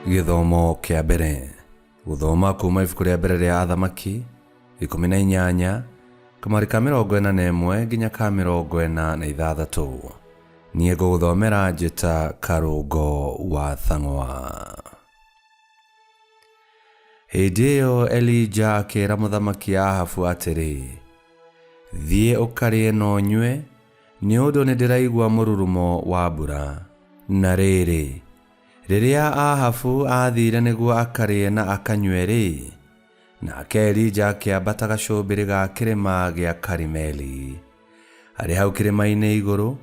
Gĩthomo kĩa mbere gũthoma kuma ibuku rĩa mbere rĩa Athamaki 18 kamari ka 41 nginya ka 46. Niĩ ngũgũthomera njĩta Karũngo wa Thang'wa. Hĩndĩ ĩyo Elija akĩĩra mũthamaki Ahabu atĩrĩ, Thiĩ ũkarĩe na ũnyue, nĩ ũndũ nĩndĩraigua mũrurumo wa mbura. Na rĩrĩ, rĩrĩa Ahabu aathiire nĩguo akarĩe na akanyue-rĩ, nake Elija akĩambata gacũmbĩrĩ ga kĩrĩma gĩa Karimeli. Arĩ hau kĩrĩma-inĩ igũrũ,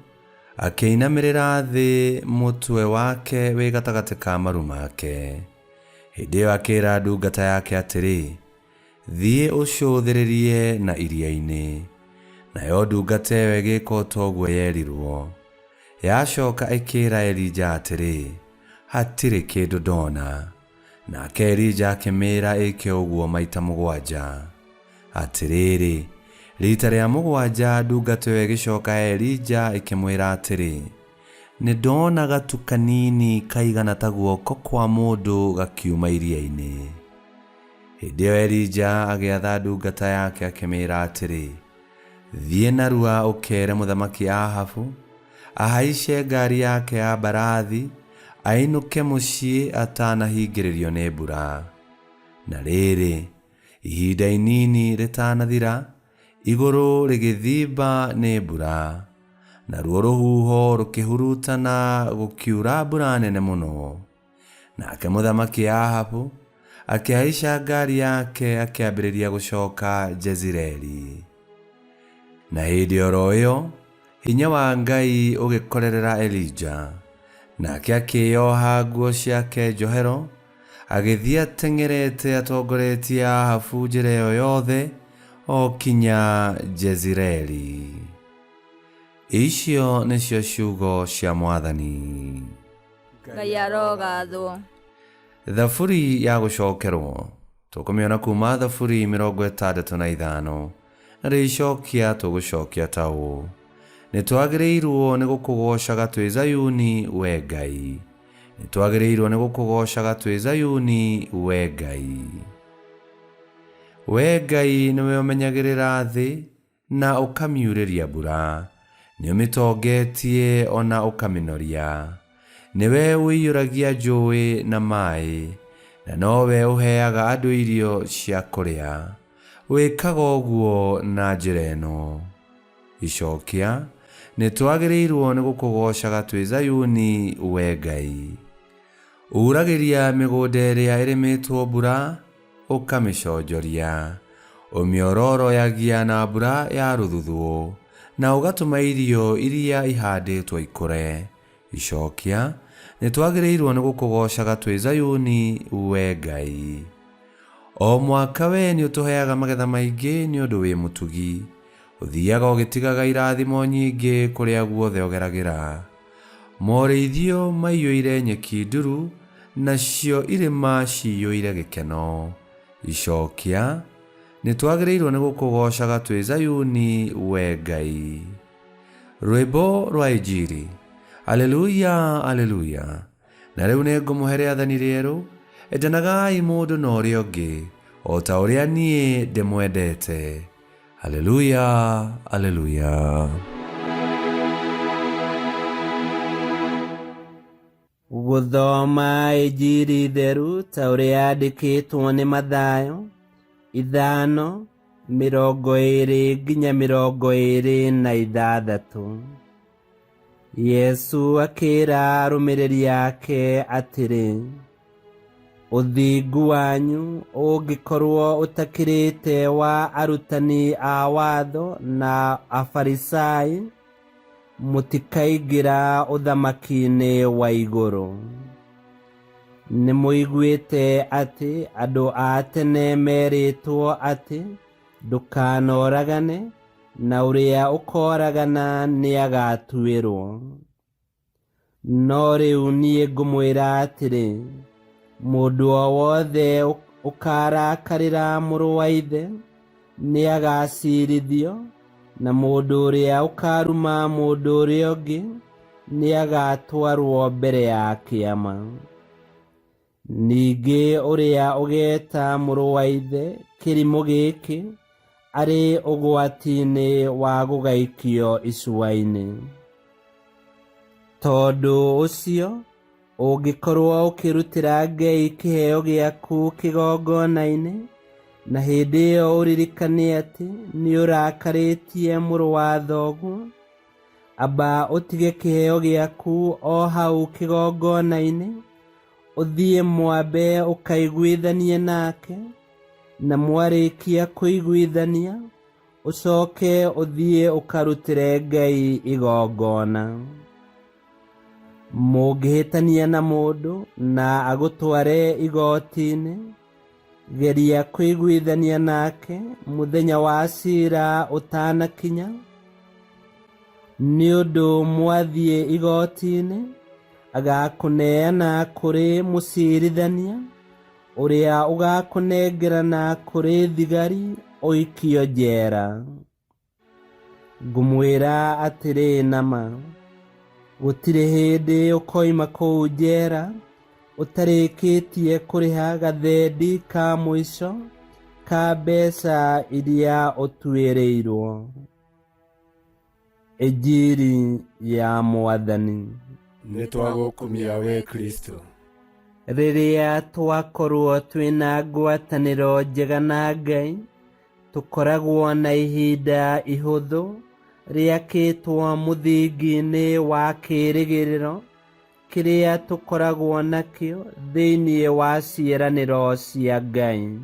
akĩinamĩrĩra thĩ mũtwe wake wĩ gatagatĩ ka maru make. Hĩndĩ ĩyo akĩĩra ndungata yake atĩrĩ, Thiĩ ũcũthĩrĩrie na iria-inĩ. Nayo ndungata ĩyo ĩgĩka o ta ũguo yerirwo. Yacoka ĩkĩĩra Elija atĩrĩ, Hatirĩ kĩndũ ndona. Nake Elija akĩmĩĩra ĩke ũguo maita mũgwanja. Atĩrĩrĩ, riita rĩa mũgwanja ndungata ĩyo ĩgĩcoka he Elija ĩkĩmwĩra atĩrĩ, Nĩ ndona gatu kanini kaigana ta guoko kwa mũndũ gakiuma iria-inĩ. Hĩndĩ ĩyo Elija agĩatha ndungata yake akĩmĩĩra atĩrĩ, Thiĩ narua ũkeere mũthamaki Ahabu ahaice ngaari yake ya mbarathi ainũke mũciĩ atanahingĩrĩrio nĩ mbura. Na rĩrĩ, ihinda inini rĩtanathira, igũrũ rĩgĩthimba nĩ mbura, naruo rũhuho rũkĩhurutana gũkiura mbura nene mũno. Nake mũthamaki Ahabu akĩhaica ngaari yake akĩambĩrĩria gũcoka Jezireeli. Na hĩndĩ oro ĩyo, hinya wa Ngai ũgĩkorerera Elija, nake akĩĩyoha nguo ciake njohero, agĩthiĩ ateng'erete atongoretie Ahabu njĩra ĩyo yothe o kinya Jezireeli. Icio nĩcio ciugo cia Mwathani. Ngai arogathwo. Thaburi ya gũcokerwo tũkũmĩona kuma Thaburi 65 na rĩicokia tũgũcokia ta ũũ: Nĩtwagĩrĩirwo nĩ gũkũgoocaga twĩ Zayuni, wee Ngai, nĩtwagĩrĩirwo nĩ gũkũgoocaga twĩ Zayuni, wee Ngai. Wee Ngai nĩwe ũmenyagĩrĩra thĩ na ũkamiurĩria mbura, nĩũmĩtongetie o na ũkamĩnoria. Nĩwe ũiyũragia njũĩ na maĩ, na nowe ũheaga andũ irio cia kũrĩa. Wĩkaga ũguo na njĩra ĩno. Icokia, Nĩtwagĩrĩirwo nĩ gũkũgoocaga twĩ Zayuni, wee Ngai. Uuragĩria mĩgũnda ĩrĩa ĩrĩmĩtwo mbura, ũkamĩconjoria. Ũmĩororoyagia na mbura ya rũthuthuũ, na ũgatũma irio iria ihandĩtwo ikũre. Icokia, Nĩtwagĩrĩirwo nĩ gũkũgoocaga twĩ Zayuni, wee Ngai. O mwaka wee nĩũtũheaga magetha maingĩ nĩ ũndũ wĩ mũtugi. Ũthiaga ũgĩtigaga irathimo nyingĩ kũrĩa guothe ũgeragĩra. Morĩithio maiyũire nyeki nduru, nacio irĩma ciyũire gĩkeno. Icokia, Nĩtwagĩrĩirwo nĩ gũkũgoocaga twĩ Zayuni, wee Ngai. Rwĩmbo rwa Injiri. Aleluya, Aleluya. Na rĩu nĩngũmũhe rĩathani rĩerũ, endanagai mũndũ na ũrĩa ũngĩ, o ta ũrĩa niĩ ndĩmwendete. Haleluya, haleluya. Gũthoma Injiri theru ta ũrĩa yandĩkĩtwo nĩ Mathayo 5:20-26. Yesu akĩra arũmĩrĩri ake atĩrĩ, Ũthingu wanyu ũngĩkorwo ũtakĩrĩte wa arutani a watho na Afarisai, mũtikaingĩra ũthamaki-inĩ wa igũrũ. Nĩmũiguĩte atĩ andũ a tene merĩtwo atĩ, 'Ndũkanoragane, na ũrĩa ũkooragana nĩagatuĩrwo. No rĩu niĩ ngũmwĩra atĩrĩ, mũndũ o wothe ũkaarakarĩra mũrũ wa ithe nĩagaciirithio, na mũndũ ũrĩa ũkaaruma mũndũ ũrĩa ũngĩ nĩagatwarwo mbere ya kĩama. Ningĩ ũrĩa ũgeeta mũrũ wa ithe kĩrimũ gĩkĩ arĩ ũgwati-inĩ wa gũgaikio icua-inĩ. Tondũ ũcio ũngĩkorwo ũkĩrutĩra Ngai kĩheo gĩaku kĩgongona-inĩ, na hĩndĩ ĩyo ũririkane atĩ nĩũrakarĩtie mũrũ wa thoguo, amba ũtige kĩheo gĩaku o hau kĩgongona-inĩ, ũthiĩ mwambe ũkaiguithanie nake, na mwarĩkia kũiguithania, ũcoke ũthiĩ ũkarutĩre Ngai igongona. Mũngĩhĩtania na mũndũ na agũtware igoti-inĩ, geria kũiguithania nake mũthenya wa ciira ũtanakinya, nĩ ũndũ mwathiĩ igoti-inĩ agakũneana kũrĩ mũciirithania ũrĩa ũgakũnengerana kũrĩ thigari ũikio njera. Ngũmwĩra atĩrĩ na ma, gũtirĩ hĩndĩ ũkoima kũu njera ũtarĩkĩtie kũrĩha gathendi ka mũico ka mbeca iria ũtuĩrĩirwo. Injiri ya Mwathani. Nĩtwagũkumia we Kristo. Rĩrĩa twakorwo twĩna ngwatanĩro njega na Ngai, tũkoragwo na ihinda ihũthũ rĩakĩtwo mũthingi-inĩ wa kĩĩrĩgĩrĩro kĩrĩa tũkoragwo nakĩo thĩinĩ wa ciĩranĩro cia Ngai.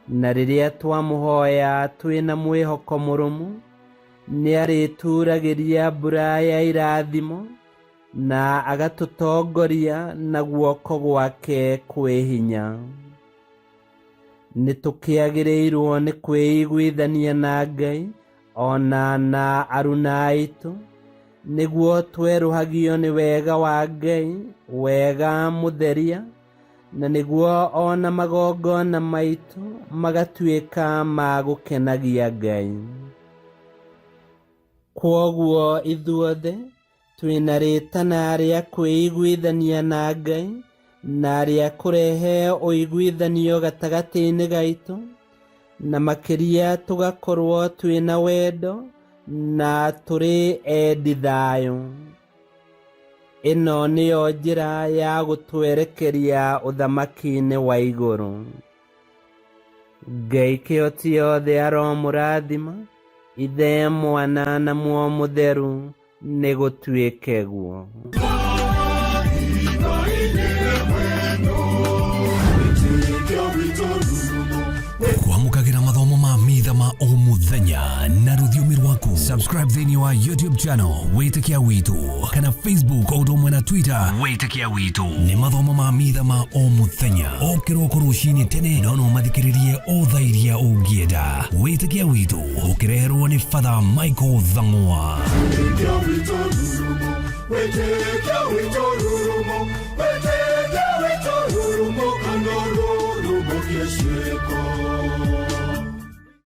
Na rĩrĩa twamũhoya twĩna mwĩhoko mũrũmu, nĩarĩturagĩria mbura ya irathimo na agatũtongoria na guoko gwake kwĩ hinya. Nĩtũkĩagĩrĩirwo nĩ kwĩiguithania na Ngai ona na aruna aitũ, nĩguo twerũhagio nĩ wega wa Ngai, wega mũtheria, na nĩguo ona magongona maitũ magatuĩka ma gũkenagia Ngai. Kwoguo ithuothe twĩna rĩtana rĩa kwĩiguithania na Ngai na rĩa kũrehe ũiguithanio gatagatĩ-inĩ gaitũ, na makĩria tũgakorwo twĩna wendo na tũrĩ endi thayũ. Ĩno nĩyo njĩra ya gũtwerekeria ũthamaki-inĩ wa igũrũ. Ngai kĩhoti yothe aromũrathima, Ithe, Mwana na Muoyo Mũtheru, nĩgũtuĩke guo. Kwamũkagĩra mathomo ma mitha ma o mũthenya na rũthiomi rwaku. Subscribe thĩinĩ wa YouTube channel Wĩtĩkia Witũ kana Facebook o ũndũ ũmwe na Twitter Wĩtĩkia Witũ. Nĩ mathomo ma mitha ma o mũthenya o kĩroko rũcinĩ tene, no no mathikĩrĩrie o thaa iria ũngĩenda. Wĩtĩkia Witũ ũkĩreherwo nĩ Father Michael Thang'wa. Wĩtĩkia witũ rurumo, wĩtĩkia witũ.